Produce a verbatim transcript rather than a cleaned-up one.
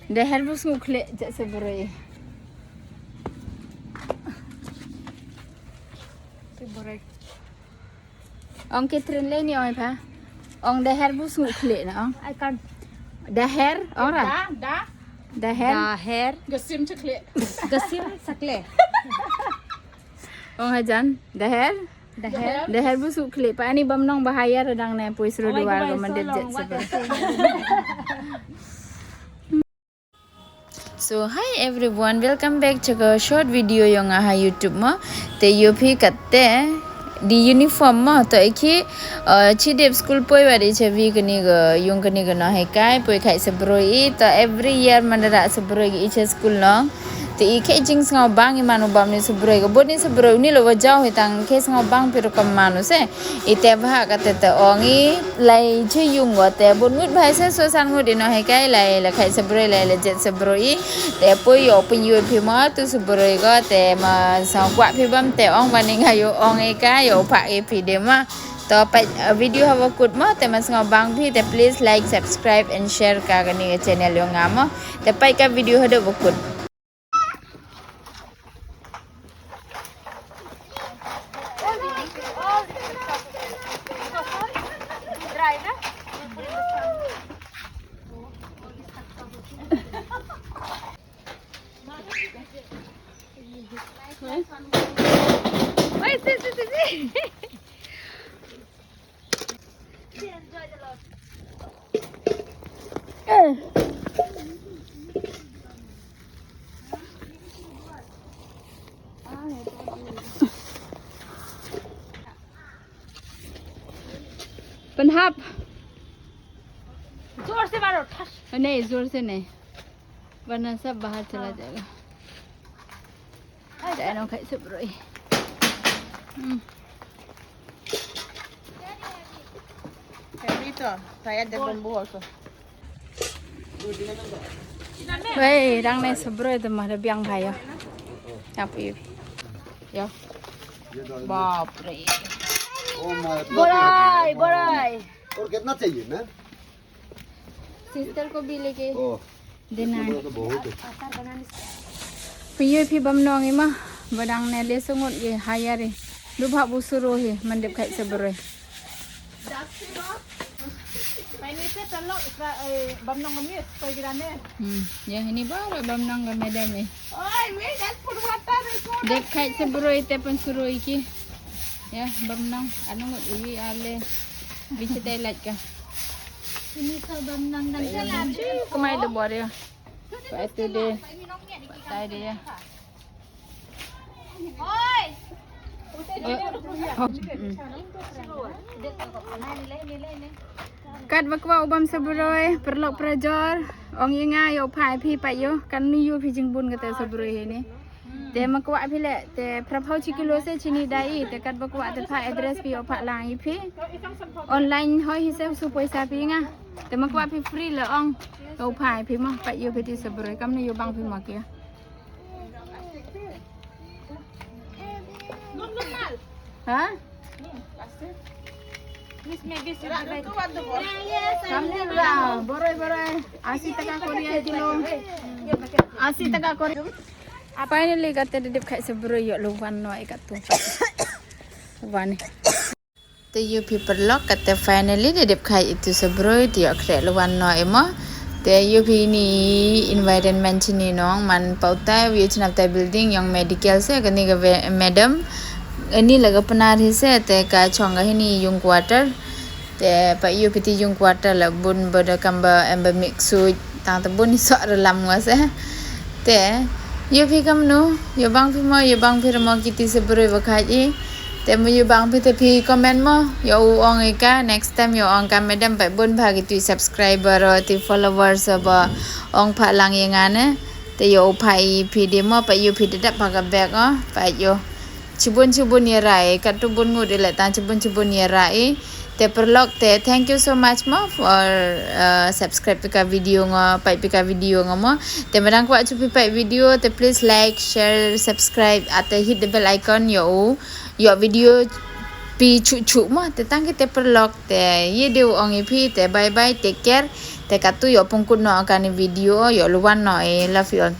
Da her bu snguk khleh, jat se broi. Se broi. Ong Catherine le ni ong pha. Ong da her bu snguk khleh na ong. I can't. Da her, ong ra. Da, da. Da her. Da her. Gasim chakle. Gasim chakle. Ong hajan, da her. Da her. Da her bu snguk khleh. Pa ani bam nong bahaya redang ne pui seru duar ko mandet jet se broi. So hi everyone, welcome back to a short video yong nga ha YouTube mo. Te yoo phi katte di uniform mo, to iki, uh, chi dep school poi wa di chavi kani ga, yung kani ga no hekai, poi khai se broi i, to every year mandara se broi i che school nong. Te i khai jing sngaw bang i manu bam ni se broi ga, bot ni se broi ni lo wa jaw hi tang khai sngaw bang phi rukom manu se. Ite bha kate te ong i, lai chi yung go te, bun ngut bha se so san ngut i no hekai, lai la khai se broi, lai la jet se broi i. Te poi yoo pynyoh phi mo tu se broi go, te ma sa kwah phi bam te ong bani nga yoo ong i ka, yoo pha i phi de ma. To pa, uh, video ha wa kut mo, te ma sngaw bang phi, te please like, subscribe and share ka kani ka channel yong nga mo. Te pa ka video ha da wa kut. Panhap. जोर से मारो, ठस। नहीं, जोर से नहीं। वरना सब बाहर चला जाएगा। Ai, da nong khai se broi. Hmm. Wei, dang ne se broi te ma da biang bha yo. Tap i. Yo. बाप रे। Oh my. बड़ाई, बड़ाई। और कितना चाहिए, मैम? सिस्टर को भी लेके देना है। तो बहुत है। Pynyoh phi bam nong i ma, ba dang ne le sngut ye haya re. Du bha bu suru hi, mandep khai se broi. Hmm, ya ini baru bam nong ka madam eh. Dep khai se broi te pynsuru i ki. Ya, bam nong, anu ngut i ale. Bichi tai lait ka. Ini sa bam nong dan. Kumai le bor ya. Pa itu de. Pa tai de ya. Kat ba kwah u bam se broi, paralok parajor, ong ya nga yow pha i phi pat yoh, kan ni yoh phi jingbun kate se broi hi ni. Te ma kwah phi le, te phraphaw chi kilo se chini dai i, te kat ba kwah te pha address phi yow pha lang i phi. Online hoi hi se su poisa phi nga. Te ma kwah phi free le ong, yow pha i phi ma, pat yoh phi ti se broi, kam ni yow bang phi ma kia. Ha? Kam ni la, boroi, boroi. Asi taka kori ai kilo. Asi taka kori. Finally, kate da dep khai se broi yoh luwan no i katu. Wan. Te yoo phi paralok kate finally da dep khai itu se broi te yoh khreh luwan no i mo. Te yoo phi ni environment chini nong man pau tai wi chnap tai building yong medical se kani ka ve-, madam. Ini la ka Pnar hi se te ka chong ka hi ni yung quarter. Te pat yoh phi ti yung quarter la bun ba da kam ba em ba mix suit tang te bun i sok re lam nga se. Te, yoh phi kam nu, yoh bang phi mo, yoh bang phi re mo kiti se broi wa khai i. Te mo yoh bang phi te phi comment mo, yow u ong i ka, next time yow ong ka madam pat bun bha kitu i subscriber o, ti followers o ba ong pha lang ya nga ne. Te yow u pha i phi de mo, pat yoh phi de dap pha ka bag o, pat yoh. Chibun chibun ya rai, katu bun ngut i le tang chibun chibun ya rai. Te paralok te, thank you so much mo for, uh, subscribe phi ka video ngo, pait phi ka video ngo mo. Te ma dang kwah chu phi pait video, te please like, share, subscribe, ate hit the bell icon yow u, yoh video phi chu chu mo. Te tang ki te paralok te, ye de u ong i phi te, bye bye, take care. Tæ kattu yow pynkut noh kani video, yow luwan noh e, love you all.